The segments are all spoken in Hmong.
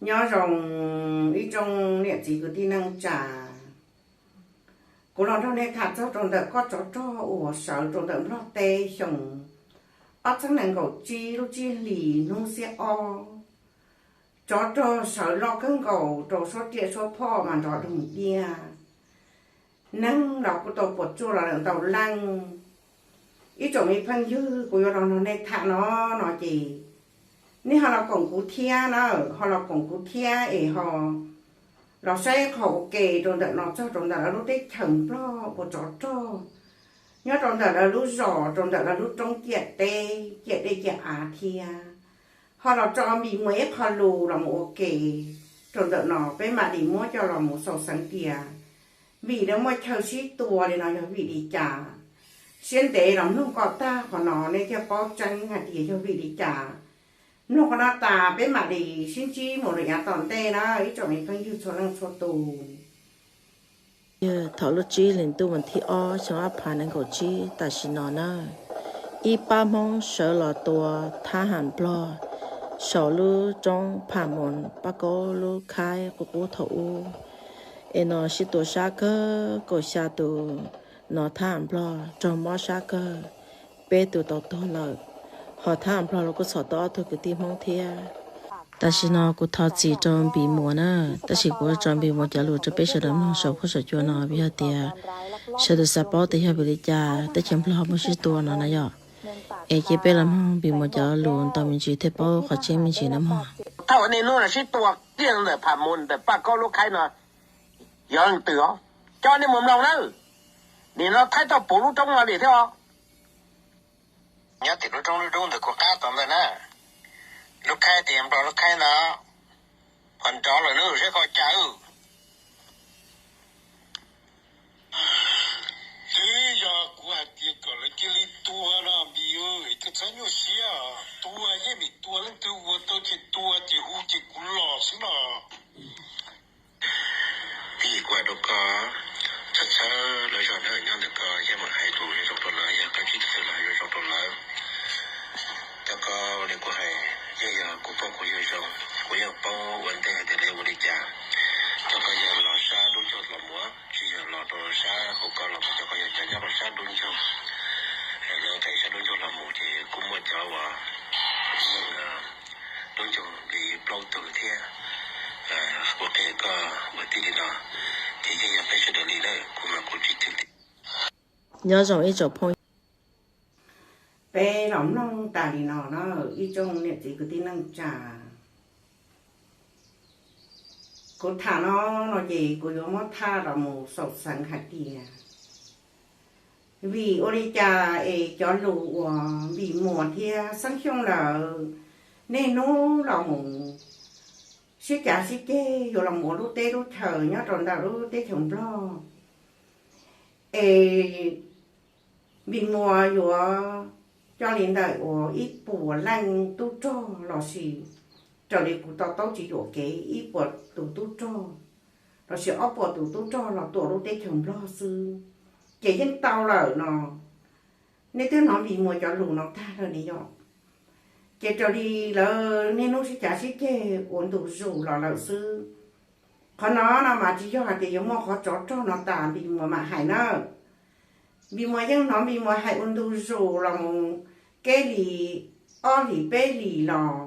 Nyob zoo ib tsoom niam txiv kwv tij neej tsa, kuv los nrog nej tham txog rau ntawm kob tsov rog uas sawv rau ntawm Nplog teb xyoo ob txhiab nees nkaum tsib lub tsib hlis hnub xiab ob. Tsov rog sawv loj kawg nkaus rau suab riam suab phom mas nrov doog diaj. Neeg los kuj tau puas tsuaj los lawm ntau leej. Ib tsoom me phooj ywg, kuv yuav los nrog nej tham no no ces nej ho los koom kuv thiab na, ho los koom kuv thiab es ho los saib qhov ua ke rau ntawm no txog rau ntawm lawv lub teb chaws Nplog uas tsov rog nyob rau ntawm lawv lub zos, rau ntawm lawv lub roob ciam teb ciam dej ciam av thiab. Ho los tso Npis Muas ib qho lus los mus ua ke rau ntawm no, peb mam li muab coj los mus xaus xeev tias vim lawv muaj chaw sib tua li no yog vim li cas. Siab ntev los mloog kom tag qhov no nej thiaj paub tseeb hais tias yog vim li cas. Mloog qhov no tas peb mam li sib ntsib mus rau yav tom ntej na ib tsoom me phooj ywg txhua leej txhua tus. Yog thaum lub tsib hlis ntuj vas thib ob xyoo ob phav nees nkaum tsib tam sim no na, ib pab Hmoob sawv los tua thab ham Nplog saum lub roob Pham Moos Paj Kaub lub khaib qub qub thaum ub. Es no sib tua sab kawg, kaum xya tus no thab ham Nplog raug mob sab kawg, peb tus tau tuag lawm, ho thab ham Nplog los kuj txhom tau ob tug kwv tij Hmoob thiab. Tam sim no kuv thov txim rau Npis Muas na, tab sis kuv tso Npis Muas cov lus rau peb sawv daws mloog saum huab saum cua no vim yog tias sawv daws xav paub tias yog vim li cas teb chaws Nplog muaj sib tua no na yom. Es cia peb los mloog Npis Muas cov lus ntau me ntsis thiaj paub qhov tseeb me ntsis na mog. Thaum nej hnub no sib tua kiag ntawm Pham Moos ntawm Paj Kaub lub khaib no, yog leej twg os? Coj nej mus mloog nawb. Nim no thaib tau puv lub roob no li thiab os. Nyob tim lub roob lub roob ntawm kuv qab tod ntawd na, lub khaib tias Nplog lub khaib ntawd, qhov nrov lawm nawb, saib qhov cas. Twb yog kuv hais tias kom lawv cia li tua no Npis, koj txhob nyuaj siab, tua yeej vim tua, leej twg ua tau ces tua ces hu ces kuv los xwb no. Vim kuv hais rau koj, txhob txhawj lawv zog na, nyob ntawm koj yeej mam hais lus zoo zoo rau lawv, yog koj tsis txhawj los hais lus zoo rau lawv. Cov koj li kuv hais, yeej yog kuv poj kuv yawg zoo, kuv yeej paub ua ntej hais tias lawv ua li cas. Cov koj yawg los sab Dub Ncoog los mus, tsis yog los rau sab hauv koj los mus, cov koj yawg cov nyob rau sab Dub Ncoog, lawv qheb sab Dub Ncoog los mus ces kuj muaj cov uas yeej Dub Ncoog li plaub tug thiab. Kuv qhia koj ua tib li no, ces yeej yog peb sawv daws li na, kuv mas kuv tsis chwv tias. Nyob zoo ib tsoom phooj ywg, peb los mloog tas li no na, ib tsoom niam txiv kwv tij neej tsa. Kuv tham no no ces kuv yuav muab thaj los mus xaus xeev hais tias vim ua li cas es cov lus uas Npis Muas thiab Xeeb Xyooj lawv niaj hnub los mus sib cav sib ceg yuav los mus ua lub teb lub chaw nyob rau ntawm lub teb chaws Nplog, es Npis Muas yuav coj li ntawm uas ib puas leej tub rog los sis, raws li kuv to taub tsis yuam kev ib puas tus tub rog los sis ob puas tus tub rog los tuam lub teb chaws Nplog xwb, ces yeej tau lawm no. Nej twb hnov Npis Muas cov lus no tag lawm ne yom. Ces raws li lawv niaj hnub sib cav sib ceg ua ntu zus los lawm xwb. Qhov no no mas tsis yog hais tias yuav muaj qhov tsov rog no tas Npis Muas mam hais na. Npis Muas yeej hnov Npis Muas hais ua ntu zus los mus kev li ob hlis peb hlis los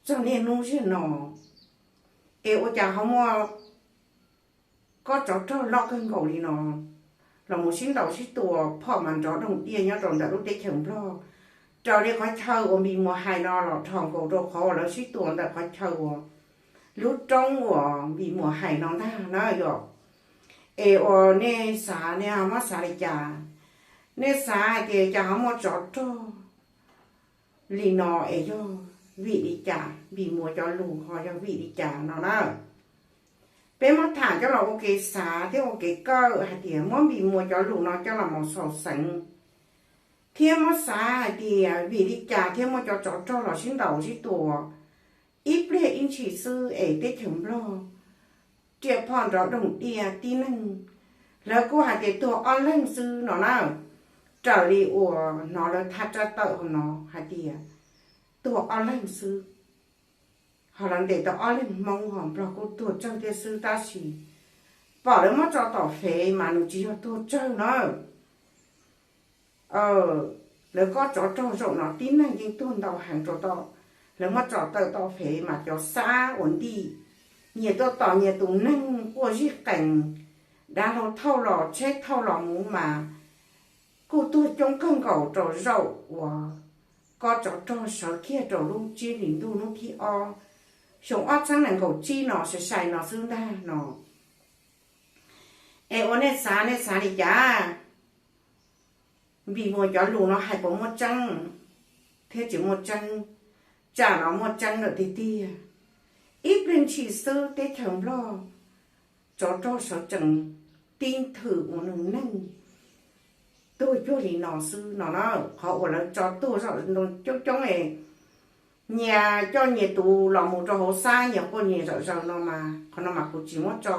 txog niaj hnub ziag no, es ua cas ho muaj kob tsov rog loj kawg nkaus li no los mus sib ntaus sib tua phom mas nrov doog diaj nyob rau ntawm lub teb chaws Nplog. Raws li qhov chaw uas Npis Muas hais no los dhos nkaus rau qhov uas lawv sib tua ntawm qhov chaw uas lub roob uas Npis Muas hais no ntag na yom. Es uas nej xav nej ho muab xav li cas? Nej xav hais tias cas ho muaj tsov rog li no es yog vim li cas? Npis Muas cov lus ho yog vim li cas no na? Peb muab tham coj los ua kev xav thiab ua kev kawm hais tias muab Npis Muas cov lus no coj los mus xaus xeev, thiab muab xav hais tias vim li cas thiaj muaj cov tsov rog los sib ntaus sib tua ib pliag ib ntshis xwb es teb chaws Nplog riam phom nrov doog diaj, tib neeg lawv kuj hais tias tuag ob leeg xwb no na. Raws li uas hnov lawv thaj tsab tawm hauv no hais tias tuag ob leeg xwb. Ho lawv ntes tau ob leeg Hmoob ho Nplog kuj tuag tsawg thiab xwb, tab sis pom lawv muab tso tom fev mas nws tsis yog tuag tsawg na. Lawv kob tsov rog zaum no tib neeg yeej tuag ntau heev rau tom lawv muab tso tawm tom fev mas cov xab uas ntim nyias tuaj tos nyias tus neeg quaj zij qees, dav hlau thauj los tsheb thauj los mus mas kuj tuag coob kawg nkaus rau zaum uas kob tsov rog sawv kiag rau lub tsib hlis ntuj hnub thib ob xyoo ob txhiab nees nkaum tsib no sai sai no xwb ntag no. Es ua nej xav, nej xav li cas? Npis Muas cov lus no hais puas muaj tseeb thiab tsis muaj tseeb? Tsam no muaj tseeb lawm tiag tiag. Ib pliag ntshis xwb teb chaws Nplog tsov rog sawv tsees tib nthwv ua nws neeg tuag cuag li no xwb no na. Qhov uas lawv tso tuag zoj coob coob es nyias coj nyias tus los mus rau hauv xab, nyias quaj nyias zom zaws no mas qhov no mas kuv tsis muab tso.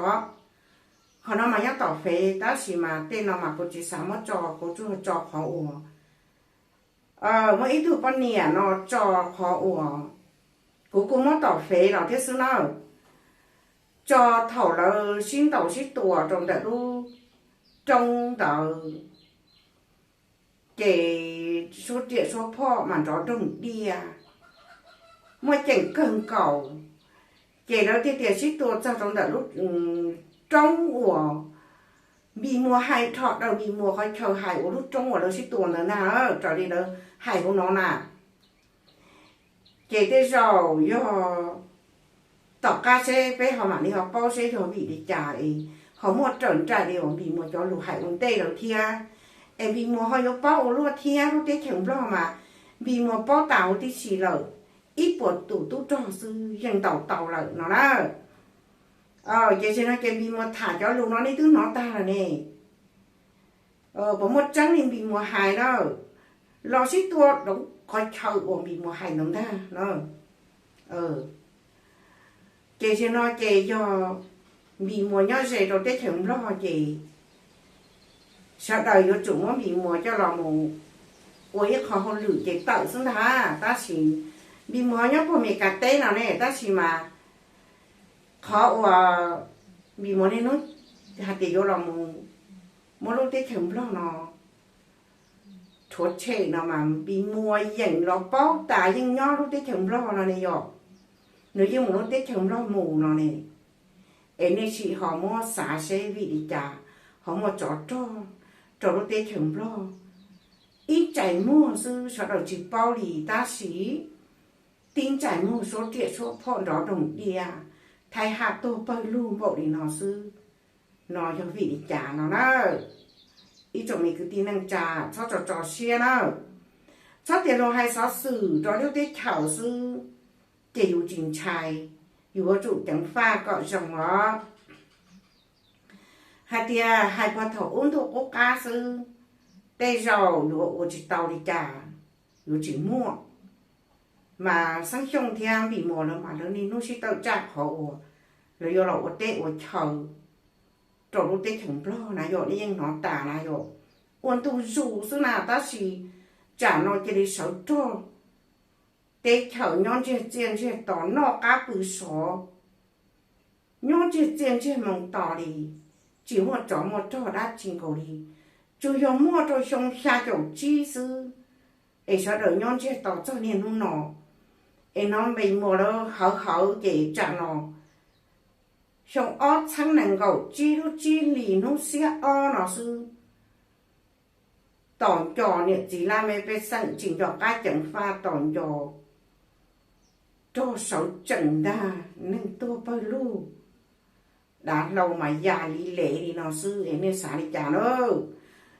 Qhov no mas nyob tom fev tab sis mas tej no mas kuv tsis xav muab tso, kuv tsuas tso qhov uas muaj ib tug poj niam no tso qhov uas kuv kuj muab tom fev los thiab xwb na. Tso thaum lawv sib ntaus sib tua rau ntawm lub roob ntawd, ces suab riam suab phom mas nrov doog diaj, muaj ceem kawg nkaus. Ces lawv thiaj tias sib tua txog rau ntawm lub roob uas Npis Muas hais, dhos daws Npis Muas qhov chaw hais uas lub roob uas lawv sib tua ntawd ntag, raws li lawv hais hauv no na. Ces tej zaum yog tom qab seb peb ho mam li ho paub seb yog vim li cas es ho muaj raws nraim li uas Npis Muas cov lus hais ua ntej lawm thiab. Es Npis Muas ho yuav paub ua luaj thiab, lub teb chaws Nplog mas Npis Muas paub tas huv tib si lawm, ib puas tus tub rog xwb yeej ntaus tau lawm no na. Ces zaum no ces Npis Muas tham cov lus no nej twb hnov tag lawm ne. Puas muaj tseeb li Npis Muas hais na? Los sib tua rau qhov chaw uas Npis Muas hais ntawd ntag na. Ces zaum no ces yog Npis Muas nyob ze rau teb chaws Nplog ces sawv daws yuav tsum muab Npis Muas coj los mus ua ib qho hauj lwm ces tawm xwb ntag. Tab sis Npis Muas nyob puag Mes Kas teb no ne, tab sis mas qhov uas Npis Muas niaj hnub hais tias yuav los mus muab lub teb chaws Nplog no rhuav tshem no mas Npis Muas yeem los paub tas yeej nyob lub teb chaws Nplog no ne yom. Nws yeej mus lub teb chaws Nplog mus no ne. Es nej sim ho muab xav seb vim li cas ho muaj tsov rog rau lub teb chaws Nplog. Ib ntsais muag xwb sawv daws tsis paub li, tab sis tib ntsais muag suab riam suab phom nrov doog diaj, thaiv haj tuag pawg lug npaum li no xwb, no yog vim li cas no na? Ib tsoom me kwv tij neej tsa, txhob tso tso siab na. Txhob tias luag hais xov xwm rau lub teb chaws xwb ces yus tsis ntshai, yus yuav tsum ceev faj kom zoo os. Hais tias hais puag thaum ub ntuj qub qab xwb, tej zaum yuav ua tsis tau li cas, yuav tsis muaj. Mas Xeeb Xyooj thiab Npis Muas lawv mas lawv niaj hnub sib tawm tsam qhov uas lawv yuav los ua teb ua chaw rau lub teb chaws Nplog na yom, nej yeej hnov tas na yom. Ua ntu zus xwb na, tab sis tsam no cia li sawv rog. Teb chaws nyob ntsiag txiaj ntsiag to, noj qab pw sov, nyob ntsiag txiaj ntsiag moo to li, tsis muaj tsov muaj rog dab tsi nkaus li, tsuas yog muaj rau xyoo xya caum tsib xwb, es sawv daws nyob ntsiag to txog niaj hnub no. Es hnov Npis Muas lawv hawv hawv ces tsam no xyoo ob txhiab nees nkaum tsib lub tsib hlis hnub xiab ob no xwb, tos nco niam txiv laj mej pej xeem tsis nco qab ceev faj, tos nco rog sawv tsees ntag, neeg tuag pawg lug, dav hlau mas ya li lev li no xwb es nej xav li cas na?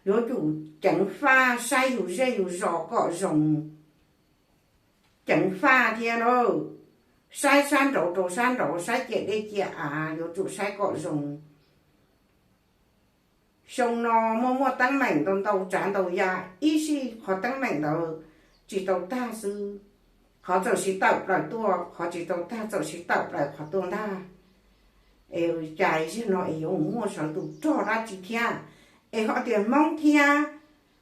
Yuav tsum ceev faj, saib yus zej yus zos kom zoo, ceev faj thiab na. Saib sab nraud rau sab nraud, saib ciam dej ciam av yuav tsum saib kom zoo. Xyoo no muaj muaj teeb meem ntau ntau tsav ntau yam, ib sij qhov teeb meem ntawd tsis tau tag xwb, qhov txawm siv tawm plaws tuaj, qhov tsis tau tag txawm siv tawm plaws qhov tuaj ntag. Es cas zaum no es yuav muaj sawv tus rog dab tsi thiab? Es ho tias Hmoob thiab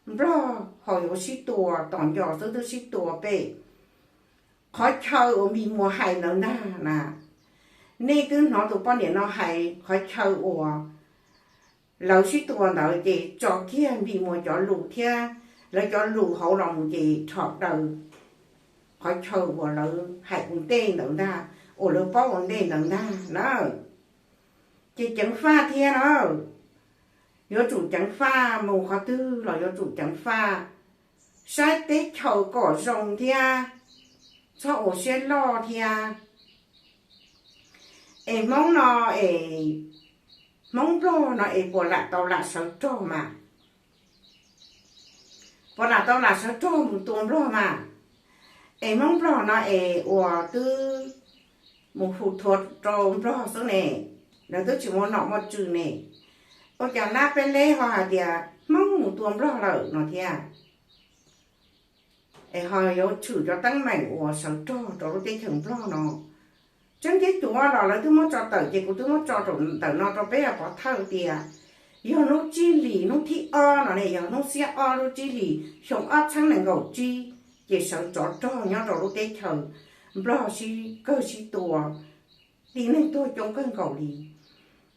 Nplog ho yuav sib tua, tos nco xwb twb sib tua pem qhov chaw uas Npis Muas hais ntawd ntag na. Nej twb hnov tus poj niam no hais qhov chaw uas lawv sib tua ntawd ces tso kiag Npis Muas cov lus thiab lawv cov lus hauv los mus ces rho daws qhov chaw uas lawv hais ua ntej ntawd ntag, uas lawv paub ua ntej ntawd ntag na. Ces ceev faj thiab na, yuav tsum ceev faj, mus qhov twg los yuav tsum ceev faj, saib teb chaws kom zoo thiab, txhob ua siab loj thiab. Es Hmoob no es, Hmoob Nplog no es puas lam tau lam sawv rog mas, puas lam tau lam sawv rog mus tua Nplog mas? Es Hmoob Nplog no es uas twb mus hu thuav rau Nplog xwb ne, lawv twb tsis muaj nom muaj tswv ne, ua cas nab peb leb ho hais tias Hmoob mus tua Nplog lawm no thiab? Es ho yuav tshwm cov teeb meem uas sawv rog rau lub teb chaws Nplog no. Tseeb thiab cuav los lawv twb muab tso tawm ces kuv twb muab tso ntawm no rau peb pov thawj tias yog hnub tsib hlis hnub thib ob no ne, yog hnub xiab ob lub tsib hlis xyoo ob txhiab nees nkaum tsib, ces sawv tsov rog nyob rau lub teb chaws Nplog sib kawg sib tua, tib neeg tuag coob kawg nkaus li.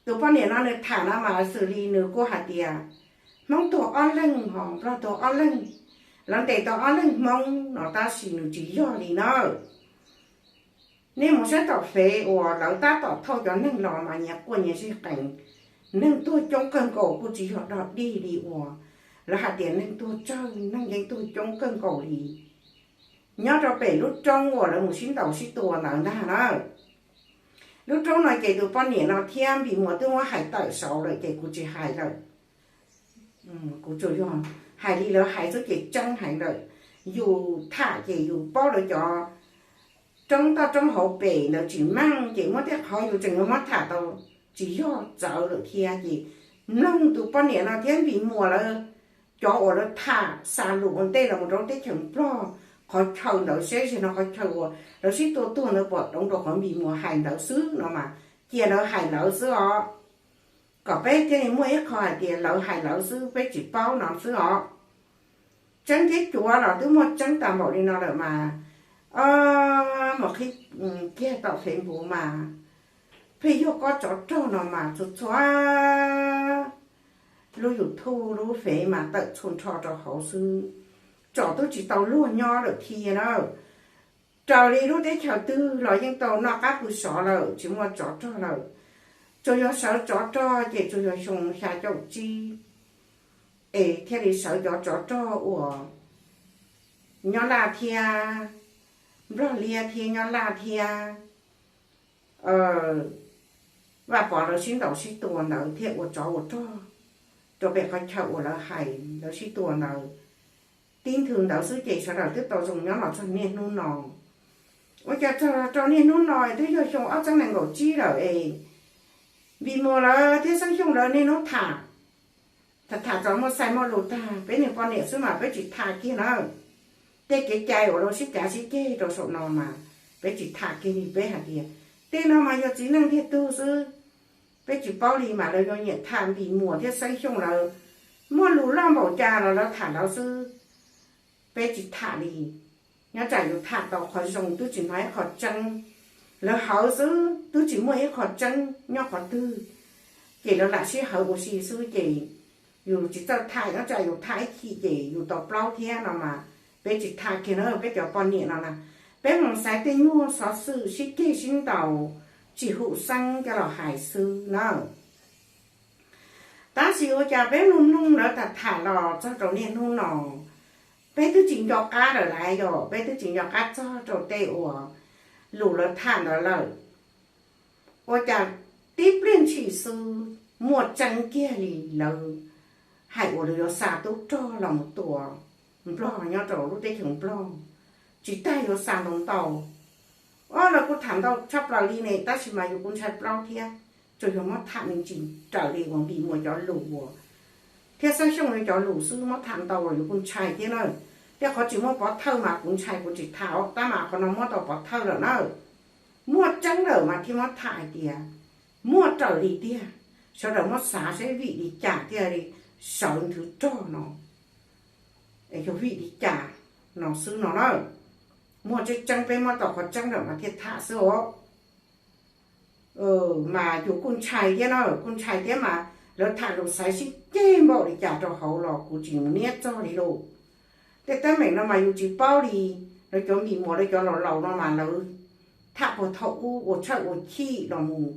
Tus poj niam no nws tham no mas xws li nws kuj hais tias Hmoob tuag ob leeg ho Nplog tuag ob leeg, lawv ntes tau ob leeg Hmoob no, tab sis nws tsis yog li na. Nej mus saib tom fev uas lawv tab tom thauj cov neeg los mas nyias quaj nyias zij qees, neeg tuag coob kawg nkaus, kuj tsis yog dog dig li uas lawv hais tias neeg tuag tsawg, neeg yeej tuag coob kawg nkaus li. Nyob rau pem lub roob uas lawv mus sib ntaus sib tua ntawd ntag na. Lub roob no ces tus poj niam no thiab Npis Muas twb muab hais tawm saud lawm ces kuv tsis hais lawm. Kuv tsuas yog hais li lawv hais xwb ces tseeb heev lawm. Yus tham ces yus paub lawv cov roob toj roob hauv pem ntawd tsis meej ces muab tej qhov yus tseem yuav muab tham tau tsis yog txawv lawm thiab ces mloog tus poj niam no thiab Npis Muas lawv cov uas lawv tham xa lus ua ntej los mus rau teb chaws Nplog qhov chaw ntawd seb zaum no qhov chaw uas lawv sib tua tuag ntawd pom doov rau qhov Npis Muas hais ntawd xwb no mas cia lawv hais lawv xwb os. Kom peb thiaj li muaj ib qho hais tias lawv hais lawv xwb, peb tsis paub no xwb os. Tseeb thiab cuav los twb muaj tseeb tas npaum li no lawm mas, o, mus qhib kiag tom Facebook mas pheej yog kob tsov rog no mas txhua txhua lub YouTube lub fev mas tawm txhua nrho rau hauv xwb, tsom twb tsis tau luag nyob lawm thiab na. Raws li lub teb chaws twg los yeej tau noj qab pw sov lawm, tsis muaj tsov rog lawm. Tsuas yog sawv tsov rog ces tsuas yog xyoo xya caum tsib es thiaj li sawv cov tsov rog uas Nyab Laj thiab Nplog Liab thiab Nyab Laj thiab Vaj Pov lawv sib ntaus sib tua ntawd thiaj ua tsov ua rog rau pem qhov chaw uas lawv hais lawv sib tua ntawd. Tib nthwv ntawd xwb ces sawv daws twb tau zoo nyob los txog niaj hnub no. Ua cas txog los rau niaj hnub no twb yog xyoo ob txhiab nees nkaum tsib lawm es Npis Muas lawv thiab Xeeb Xyooj lawv niaj hnub tham, tham tham txog muaj xais muaj lus tag, peb niag poj niam xwb mas peb tsis tham kiag na. Tej kev cai uas lawv sib cav sib ceg rau saum no mas peb tsis tham kiag li, peb hais tias tej no mas yog txiv neej ntiag tug xwb. Peb tsis paub li mas lawv yuav nyiam tham Npis Muas thiab Xeeb Xyooj lawv muaj lus loj npaum cas los lawv tham lawv xwb, peb tsis tham li. Nyob tsam yus tham tau qhov zoo twb tsis hnov ib qho tseeb, lawv hawv xwb twb tsis muaj ib qho tseeb nyob qhov twg, ces lawv lam sib hawv ua si xwb ces yus tsis txawj tham, nyob tsam yus tham ib chim ces yus tau plaub thiab no mas peb tsis tham kiag na, peb cov poj niam no na. Peb mus xaiv tej nyuag xov xwm sib ceg sib ntaus tsis hum xeeb coj los hais xwb na. Tab sis ua cas peb mloog mloog lawv tham tham los txog rau niaj hnub no, peb twb tsis nco qab lawm lauj, yog peb twb tsis nco qab txog rau tej uas lus lawv tham ntawd lawm. Ua cas tib pliag ntshis xwb muaj tseeb kiag li, lawv hais uas lawv yuav xa tub rog los mus tua Nplog nyob rau lub teb chaws Nplog, tsis tas yuav xa ntau ntau. Ob, lawv kuj tham ntau tshaj plaws li ne, tab sis mas yus kuj ntshai plaub thiab. Tsuas yog muab tham me ntsis raws li uas Npis Muas cov lus uas thiab Xeeb Xyooj cov lus xwb, muab tham ntau los yus kuj ntshai thiab na. Tej qhov tsis muaj pov thawj mas kuv ntshai kuv tsis tham, tab mas qhov no muab tau pov thawj lawm na. Muaj tseeb lawm mas thiaj muab tham hais tias muaj raws li tiag. Sawv daws muab xav seb vim li cas thiaj li sawv nthwv rog no, yog vim li cas no xwb no na. muaj tseeb tseeb peb muab tau qhov tseeb ntawm no thiaj tham xwb os. Mas yus kuj ntshai thiab na, kuj ntshai thiab mas lawv tham lus xaiv sib ceg npaum li cas rau hauv los kuv tsis niab txog li lauj. Tej teeb meem no mas yus tsis paub li. Lawv cov npis muas lawv cov laus laus no mas lawv tham puag thaum ub ua tshawj ua chim los mus,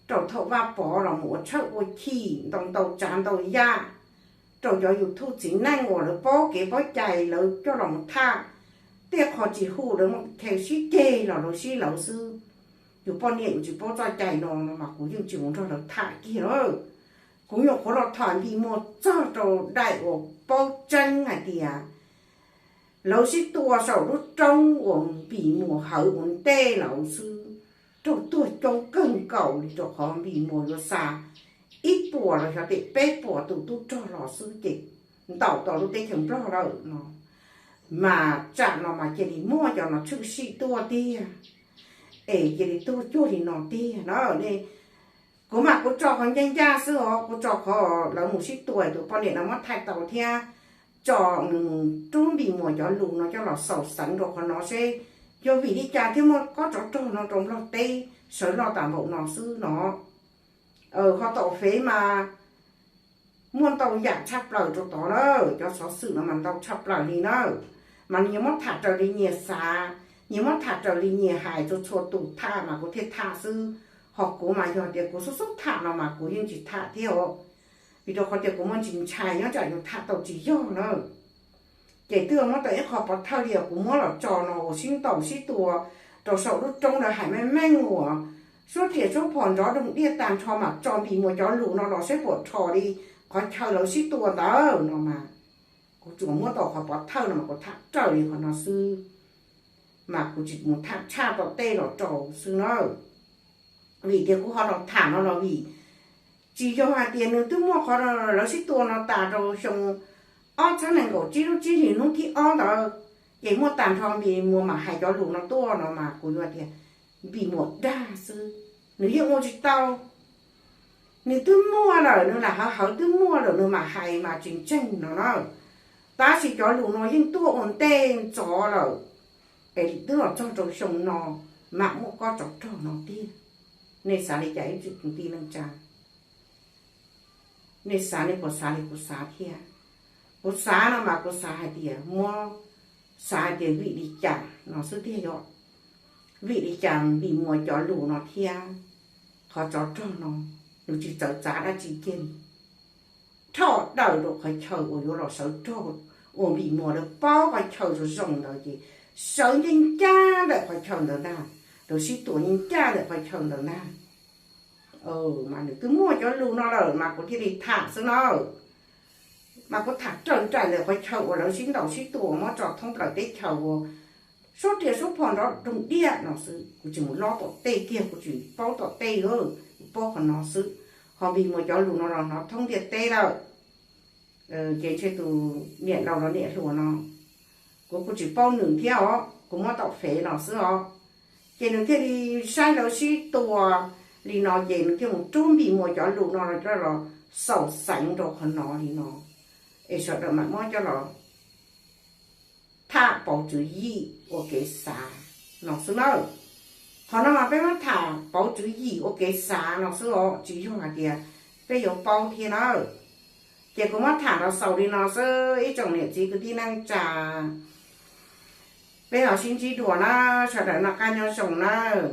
rau thaum Vaj Pov los mus ua tshawj ua chim ntau ntau tsav ntau yam, rau cov YouTube txiv neej uas lawv paub kev paub cai lawv coj los mus tham. Tej qho tsis hu lawv muab kheev sib ceg los lawv sib lawv xwb. Yus poj niam yus tsis paub txoj cai no no mas kuv yeej tsis mus nrog lawv tham kiag na. Kuv nyuam qhuav los tham npis muas txog rau daim uas paub tseeb hais tias lawv sib tua saum lub roob uas npis muas hawv ua ntej lawm xwb, raug tuag coob kawg nkaus li rau qhov npis muas yuav xa ib puas los xyov tias peb puas tus tub rog los xwb ces ntaus tau lub teb chaws Nplog lawm no. Mas tsam no mas cia li muaj cov no tshwm sim tuaj tiag, es cia li tuag cuag li no tiag na. Kuv mas kuv tso qhov ncaj ncaj xwb os, kuv tso qhov lawv mus sib tua tus poj niam no muab thaij tau thiab tso nws mus rub npis muas cov lus no coj los xaus xeev rau qhov no seb yog vim li cas thiaj muaj kob tsov rog no rau Nplog teb sawv loj tas npaum no xwb no. Ho tom fev mas muaj ntau yam tshaj plaws rau tod na, cov xov xwm no mas ntau tshaj plaws li na. Mas nyias muab tham raws li nyias xav, nyias muab tham raws li nyias hais, txhua txhua tus tham mas kuv thiaj tham xwb. Ho kuv mas yog tias kuv xub xub tham no mas kuv yeej tsis tham thiab os, vim rau qhov tias kuv muaj ntsis ntshai nyob tsam yus tham tau tsis yog na. Ces twb muab tau ib qho pov thawj li uas kuv muab los tso no uas sib ntaus sib tua rau saum lub roob lawv hais meej meej uas suab riam suab phom nrov doog diaj tag nrho mas tso npis muas cov lus no los seb puas rho li qhov chaw lawv sib tua ntawd no mas. Kuv tsuas muab tau qhov pov thawj no mas kuv tham raws li qhov no xwb. Mas kuv tsis mus tham tshaj tom tej los rau xwb na. Vim tias kuv ho los tham no los vim tsis yog hais tias nws twb muaj qhov lawv sib tua no tas rau xyoo ob txhiab nees nkaum tsib lub tsib hlis hnub thib ob ntawd, ces muaj tag nrho npis muas mam hais cov lus no tuaj no mas kuv yuav tias npis muas dag xwb, nws yeej ua tsis tau. Nws twb muaj lawm, nws lam hawv hawv twb muaj lawm nws mam hais mas tsis ntseeg no na. Tab sis cov lus no yeej tuaj ua ntej ntxov lawm, es twb los txog rau xyoo no mam muaj kob tsov rog no tiag. Nej xav li cas ib tsoom kwv tij neej tsa? Nej xav nej puas xav li kuv xav thiab? Kuv xav no mas kuv xav hais tias muab, xav hais tias vim li cas no xwb tiag yom. Vim li cas npis muas cov lus no thiab qhov tsov rog no nws tsis txawv txav dab tsi kiag li. Rho daws rau qhov chaw uas yuav los sawv rog, uas npis muas lawv paub qhov chaw zoo zoo ntawd ces sawv ncaj ncaj ntawm qhov chaw ntawd ntag, lawv sib tua ncaj ncaj ntawm qhov chaw ntawd ntag. Mas nws twb muaj cov lus no lawm mas kuv thiaj li tham xwb na. Mas kuv tham raws nraim ntawm qhov chaw uas lawv sib ntaus sib tua muab tso thoob plaws teb chaws uas suab riam suab phom nrov doog diaj no xwb, kuv tsis mus lob tom tej kiag, kuv tsis paub tom tej li, kuv paub qhov no xwb. Ho npis muas cov lus no los hnov thoob ntiaj teb lawm. Ces ntshe tus niam laus los niam hluas no, kuv kuj tsis paub nws thiab os, kuv muab tom fev no xwb os. Ces nws thiaj li saib lawv sib tua li no ces nws thiaj mus rub npis muas cov lus no los xaus xeev rau qhov no li no, es sawv daws mam muab coj los tham pauv tswv yim ua kev xav no xwb na. Qhov no mas peb muab tham pauv tswv yim ua kev xav no xwb os, tsis yog hais tias peb yuav paub thiab na. Ces kuv muab tham los xaus li no xwb ib tsoom niam txiv kwv tij neej tsa, peb ho sib ntsib dua na, sawv daws noj qab nyob zoo nawb.